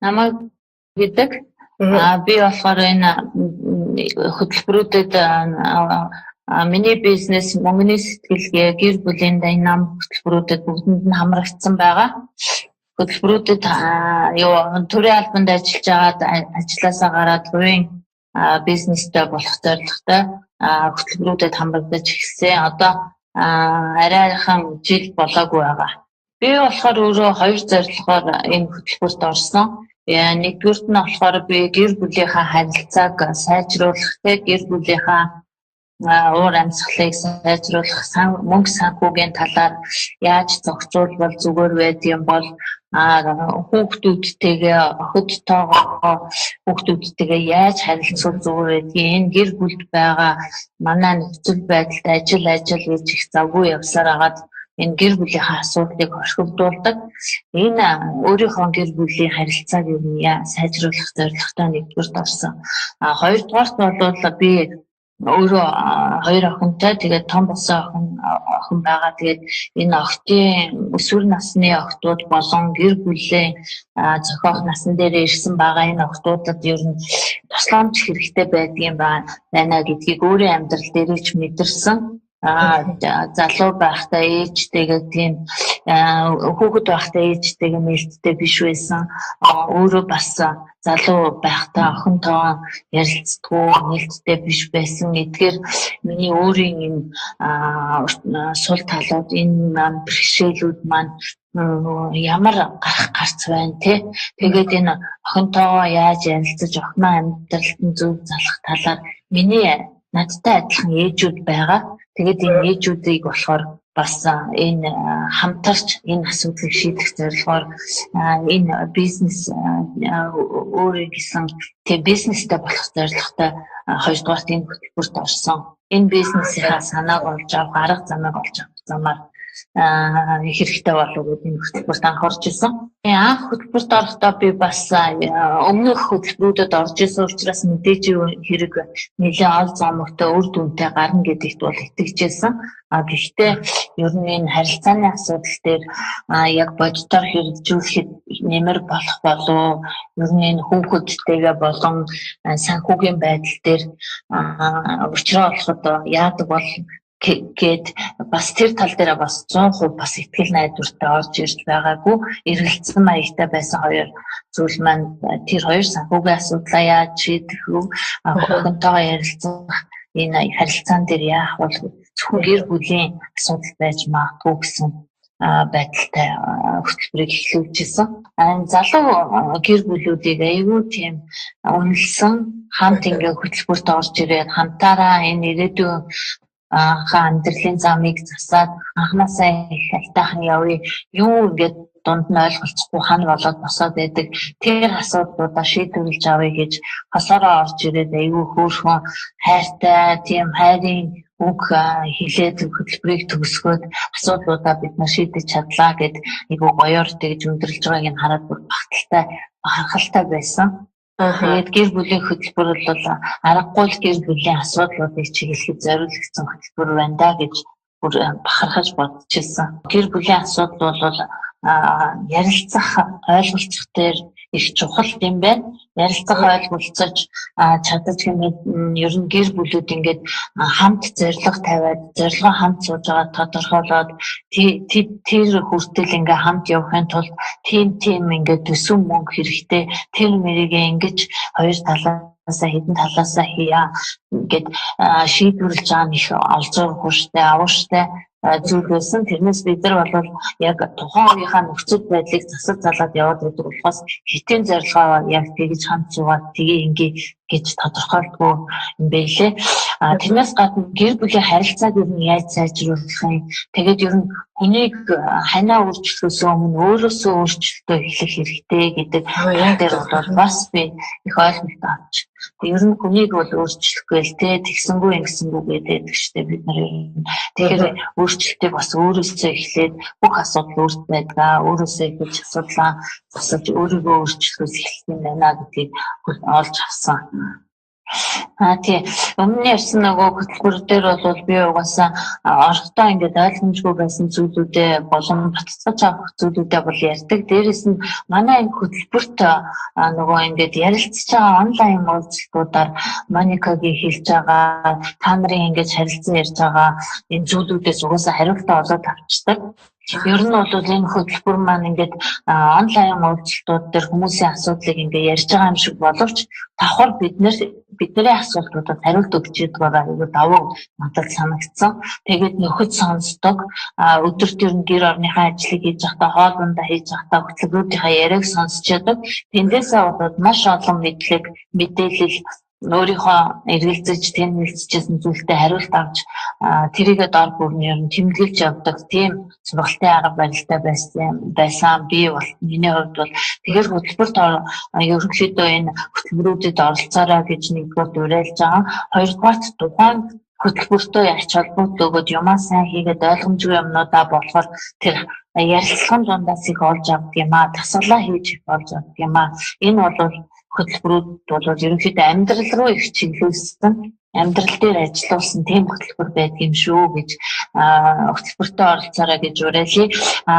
Намайг гэдэг. Би болохоор энэ хөтөлбөрүүдэд миний бизнес, мөнгөний сэтгэлгээ, гэр бүлийн динам хөтөлбөрүүдэд бүгдэнд нь хамрагдсан байгаа. Хөтөлбөрүүдэд юу төрийн албанд ажиллаж байгаад ажлаасаа гараад хувийн бизнестэй болох зорилготой хөтөлбөрүүдэд хамрагдаж эхэлсэн. Одоо арайхан жил болоогүй байгаа. Би болохоор өөрөө хоёр зорилгоор энэ хөтөлбөрт орсон. Нэгдүгээрт нь болохоор би гэр бүлийнхаа харилцааг сайжруулах, гэр бүлийнхаа уур амьсгалыг сайжруулах, мөнгө санхүүгийн талаар яаж зохицуулбал зүгээр байдгийм бол, хүүхдүүдтэйгээ, охидтойгоо, хүүхдүүдтэйгээ яаж харилцвал зүгээр байдгийг, энэ гэр бүлд байгаа манай нөхцөл байдалд ажил ажил гэж их завгүй явсаар хагаад энэ гэр бүлийнхаа асуудлыг орхигдуулдаг. Энэ өөрийнхөө гэр бүлийн харилцааг ер нь сайжруулах зорилготой нэгдүгээрт орсон. Хоёрдугаарт нь бол би өөрөө хоёр охинтой, тэгээд том болсон охин байгаа. Тэгээд энэ охидын өсвөр насны охидууд болон гэр бүлийн зохиох насан дээр ирсэн байгаа энэ охидуудад ер нь тусламж хэрэгтэй байдгийн байна гэдгийг өөрийн амьдрал дээр ч мэдэрсэн. Залуу байхдаа ээжтэйгээ тийм, хүүхэд байхдаа ээжтэйгээ нээлттэй биш байсан. Өөрөө бас залуу байхдаа охинтойгоо ярилцдаггүй, нээлттэй биш байсан. Эдгээр миний өөрийн энэ сул талууд, энэ маань бэрхшээлүүд маань ямар гарах гарц байна те. Тэгээд энэ охинтойгоо яаж ярилцаж охиноо амьдралд нь зөв залах талаар миний надтай адилхан ээжүүд байгаа. Тэгээд энэ ээжүүдийг болохоор бас энэ хамтарч энэ асуудлыг шийдэх зорилгоор энэ бизнес өөрөө гэсэн тийм бизнестэй болох зорилготой хоёрдугаарт энэ хөтөлбөрт орсон. Энэ бизнесийнхаа санааг олж авах, арга замыг олж авах замаар хэрэгтэй болов гэдэг энэ хөтөлбөрт анх орж исэн. Анх хөтөлбөрт орохдоо би бас өмнөх хөтөлбөрүүдэд орж исэн учраас мэдээж хэрэг нэлээд ол зоомогтой, үр дүнтэй гарна гэдэгт бол итгэж байсан. Гэхдээ ер нь энэ харилцааны асуудал дээр яг бодитоор хэрэгжүүлэхэд нэмэр болох болов, ер нь энэ хүүхэдтэйгээ болон санхүүгийн байдал дээр учраа олоход яадаг бол гээд бас тэр тал дээр бас 100% бас итгэл найдвартай орж ирж байгаагүй, эргэлзсэн маягтай байсан хоёр зүйл маань тэр хоёр: санхүүгийн асуудлаа яаж шийдэх вэ, охинтойгоо ярилцах энэ харилцаан дээр яах бол зөвхөн гэр бүлийн асуудал байж магадгүй гэсэн байдалтай хөтөлбөрийг эхлүүлж исэн. Залуу гэр бүлүүдийг аягүй тийм үнэлсэн, хамт ингээ хөтөлбөрт орж ирээд хамтаараа энэ ирээдүйн хаа амьдралын замыг засаад анханасаа их алтайхан явъя. Юу ингээд дунд нь ойлголцохгүй хана болоод босоод байдаг. Тэр асуудлуудаа шийдвэрлэж авъя гэж хосоороо орж ирээд аягүй хөөрхөн хайртай тийм хайрын үг хэлээд хөтөлбөрийг төгсгөөд асуудлуудаа бид нар шийдэж чадлаа гэд айгүй гоёор тэгж өндөрлөж байгааг нь хараад бүр багталтай, бахархалтай байсан. Тэгээд гэр бүлийн хөтөлбөр бол аргагүй л гэр бүлийн асуудлуудыг чиглэхэд зориулагдсан хөтөлбөр байна да гэж бүр бахархаж бодож ирсэн. Гэр бүлийн асуудал бол ярилцах, ойлголцох дээр их чухал юм байна. Ярилцах, ойлголцож чадаж гэмээр ер нь гэр бүлүүд ингээд хамт зорилго тавиад, зорилгоо хамт сууж байгаа тодорхойлоод тэр хүртэл ингээ хамт явахын тулд тийм тийм ингээд төсөв мөнгө хэрэгтэй. Тэр мэрийгээ ингэж хоёр талаасаа, хэдэн талаасаа хийя гэд шийдвэрлэж байгаа нь их олзуур хууштай, авууштай зүйл байсан. Тэрнээс бид нар бол яг тухайн үеийнхаа нөхцөл байдлыг засаж залаад яваад байдаг болохоос хэтийн зорилгоо яг тэгж хамт суугаад тгий ингээ гэж тодорхойлдгоо юм байлээ. Тэрнээс гадна гэр бүлийн харилцааг ер нь яаж сайжруулах юм. Тэгээд ер нь хүнийг ханаа өөрчлөхөөс өмнө өөрөөсөө өөрчлөлтөө эхлэх хэрэгтэй гэдэг дээр бол бас би их ойлголт авч. Ер нь хүнийг бол өөрчлөхгүй л те, тэгсэнгүү ингэсэнгүү гэдэг штэ бид нар ер нь. Тэгэхээр өөрчлөлтийг бас өөрөөсөө эхлээд бүх асуудал өөрт байдгаа, өөрөөсөө эхэлж асуудлаа засаж өөрийгөө өөрчлөхөөс эхэлэх юм байна гэдгийг олж авсан. Тий. Өмнө нь ярьсан нөгөө хөтөлбөр дээр бол би угаасаа орохдоо ингээд ойлгомжгүй байсан зүйлүүдээ болон баталгаж авах зүйлүүдээ бол ярьдаг. Дээрээс нь манай энэ хөтөлбөрт нөгөө ингээд ярилцж байгаа онлайн уулзалтуудаар Моникагийн хэлж байгаа, та нарын ингээд харилцан ярьж байгаа энэ зүйлүүдээс угаасаа хариултаа олоод авчдаг. Ер нь бол энэ хөтөлбөр маань ингээд онлайн уулзалтууд дээр хүмүүсийн асуудлыг ингээд ярьж байгаа юм шиг боловч давхар бидний асуултуудад хариулт өгч байгаа айгүй давуу надад санагдсан. Тэгээд нөхөд сонсдог, өдөрт ер нь гэр орныхаа ажлыг хийж байхдаа, хоол ундаа хийж байхдаа хөтөлбөрүүдийнхаа яриаг сонсч яадаг. Тэндээсээ болоод маш олон мэдлэг, мэдээлэл, өөрийнхөө эргэлзэж тэмдэглэжсэн зүйлтэй хариулт авч тэрийгэ дор бүр нь ер нь тэмдэглэж явдаг тийм сургалтын арга барилтай байсан. Би бол миний хувьд бол тэгэхээр хөтөлбөрт ерөнхийдөө энэ хөтөлбөрүүдэд оролцоорой гэж нэгдүгээр уриалж байгаа. Хоёрдугаарт тухайн хөтөлбөртөө ач холбогдол өгөөд юмаа сайн хийгээд ойлгомжгүй юмнуудаа болохоор тэр ярилцлагын дундаас их олж авдаг юм аа, дасгалаа хийж их олж авдаг юм аа. Энэ бол хөтөлбөрүүд бол ерөнхийдөө амьдрал руу их чиглүүлсэн, амьдрал дээр ажиллуулсан тийм хөтөлбөр байдаг юм шүү гэж хөтөлбөртөө оролцоорой гэж уриалъя.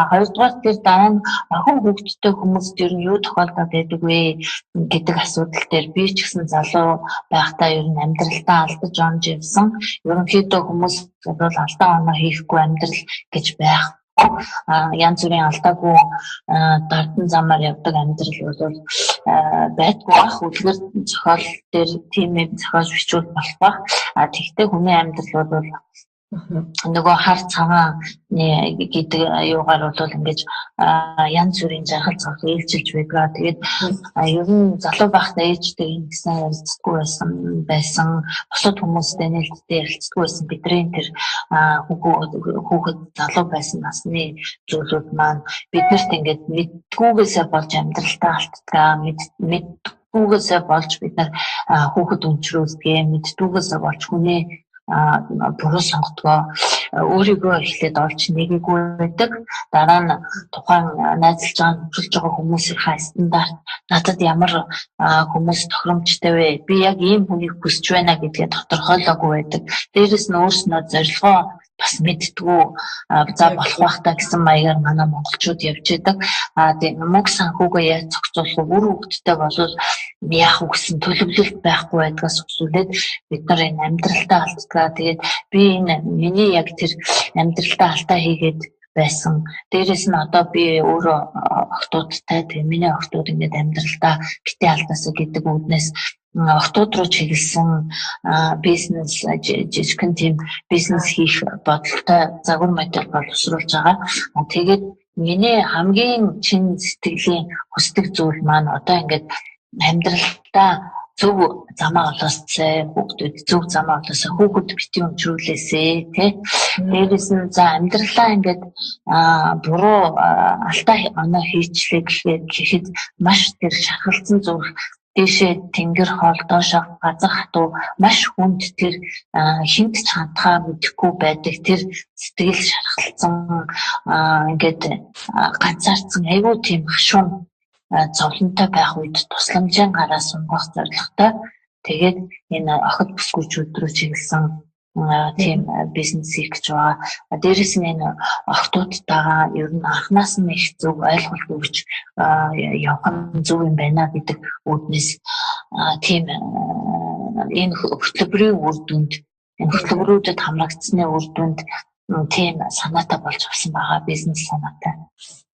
Хоёрдугаар тэр дараа нь охин хүүхэдтэй хүмүүст ер нь юу тохиолдоод байдаг вэ гэдэг асуудал дээр би ч гэсэн залуу байхдаа ер нь амьдралдаа алдаж онж явсан. Ерөнхийдөө хүмүүс бол алдаа оноо хийхгүй амьдрал гэж байх, янз бүрийн алдаагүй дардан замаар явдаг амьдрал бол байдгүй бах. Үлгэр зохиол дээр тийм юм зохиож бичвэл болох бах. Тэгвэл хүний амьдрал бол нөгөө хар цагаан гэдэг юугаар бол ингэж янз бүрийн жаргал зовлон ээлжилж байдаг. Тэгээд ер нь залуу байхдаа ээжтэй ингэсэн ярилцдаггүй байсан. Бусад хүмүүстэй нээлттэй ярилцдаггүй байсан. Бидний тэр хүүхэд залуу байсан насны зүйлүүд маань биднэрт ингээд мэддгүүгээсээ болж амьдралтаа алддаг. Мэддгүүгээсээ болж бид нар хүүхэд өнчрүүлдэг. Мэддгүүгээсээ болж хүнээ буруу сонгодгоо, өөрийгөө эхлээд олж нэгээгүй байдаг. Дараа нь тухайн найзалж байгаа, нөхөрлөж байгаа хүмүүсийнхаа стандарт надад ямар хүмүүс тохиромжтой вэ? Би яг ийм хүнийг хүсэж байна гэдгээ тодорхойлоогүй байдаг. Дээрээс нь өөрснөө зорилгоо бас мэддгүү, за болох байх та гэсэн маягаар манай монголчууд явж байдаг. Тийм мөнгө санхүүгээ яаж зохицуулах вэ? Үр хөвгттэй болвол яах вэ гэсэн төлөвлөлт байхгүй байдгаас өсвөлээд бид нар энэ амьдралтаа алддаг. Тэгээд би энэ миний яг тэр амьдралтаа алдаа хийгээд байсан. Дээрээс нь одоо би өөрөө охтуудтай, тэгээ миний охтууд ингээд амьдралтаа битээ алдаасаа гэдэг үүднээс охтууд руу чиглэсэн бизнес, жижигхэн тийм бизнес хийх бодолтой загвар модель боловсруулж байгаа. Тэгээд миний хамгийн чин сэтгэлийн хүсдэг зүйл маань одоо ингээд амьдралтаа зөв замаа олоосай, хүүхдүүд зөв замаа олоосай, хүүхэд битгий өмчрүүлээсэй, тий. Дээрээс нь за амьдралаа ингээд буруу алдаа оноо хийчлээ гэхэд маш тэр шархалцсан зүрх, дээшээ тэнгэр хоол, доошоо газар хатуу, маш хүнд тэр хинт ч хандхаа мэдэхгүй байдаг тэр сэтгэл шархалцсан, ингээд ганцаардсан айгүй тийм хашуун зовлонтой байх үед тусламжийн гараас сунгах зорилготой. Тэгээд энэ охид бүсгүйчүүд рүү чиглэсэн тийм бизнес хийх гэж байгаа. Дээрээс нь энэ охтуудтайгаа ер нь анханаас нь их зөв ойлголт өгч явах нь зөв юм байна гэдэг үүднээс тийм энэ хөтөлбөрийн үр дүнд, энэ хөтөлбөрүүдэд хамрагдсны үр дүнд тийм санаатай болж авсан байгаа, бизнес санаатай.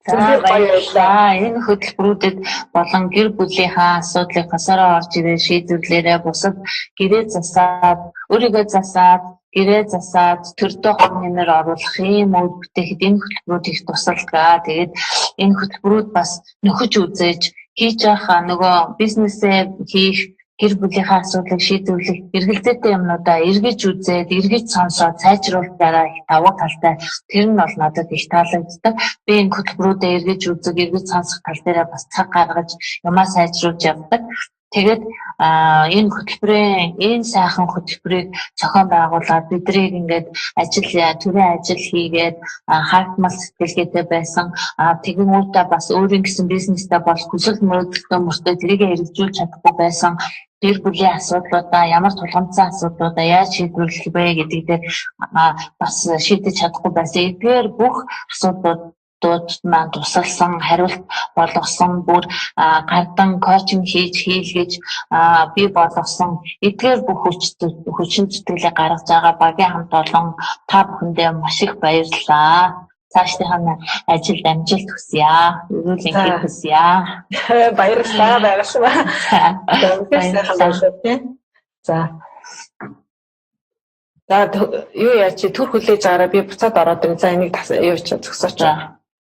За, баярлалаа. Энэ хөтөлбөрүүдэд болон гэр бүлийнхаа асуудлыг гасаараа орж ирээ шийдвэрлээрээ, бусад гэрээ засаад, өөрийгөө засаад, гэрээ засаад төрдөө хор нэмэр оруулах ийм үр бүтээхэд энэ хөтөлбөрүүд их тусалдаг. Тэгээд энэ хөтөлбөрүүд бас нөхөж үзэж хийж явах нөгөө бизнесээ хийх, гэр бүлийнхаа асуудлыг шийдвэрлэх эргэлзээтэй юмнуудаа эргэж үзээд, эргэж сонсоод сайжруулахаараа их давуу талтай. Тэр нь бол надад их таалагддаг. Би энэ хөтөлбөрүүдээ эргэж үзэг, эргэж сонсох тал дээрээ бас цаг гаргаж юмаа сайжруулж явдаг. Тэгээд энэ хөтөлбөрийн, энэ сайхан хөтөлбөрийг зохион байгуулад биднийг ингээд ажил, төрийн ажил хийгээд хаалтмал сэтгэлгээтэй байсан. Тэгэнгүүтээ бас өөрийн гэсэн бизнестэй болох хүсэл мөрөөдөлтөө мөртөө тэрийг хэрэгжүүлж чадахгүй байсан. Гэр бүлийн асуудлуудаа, ямар тулгамдсан асуудлуудаа яаж шийдвэрлэх вэ гэдэг дээр бас шийдэж чадахгүй байсан. Эдгээр бүх асуудлууд маань тусалсан, хариулт болгосон, бүр гардан coaching хийж хийлгэж бий болгосон эдгээр бүх хүчин зүтгэлийг гаргаж байгаа багийн хамт олон та бүхэндээ маш их баярлалаа. Цаашдынхаа ажилд амжилт хүсье. Эрүүл энхийг хүсье. Баярлалаа, баярлалаа. За, үнэхээр сайхан байлаа, тий. За. За, юу яа чи, түр хүлээж аваарай, би буцаад ороод ирнэ. За, энийг юу чи зогсооч. За.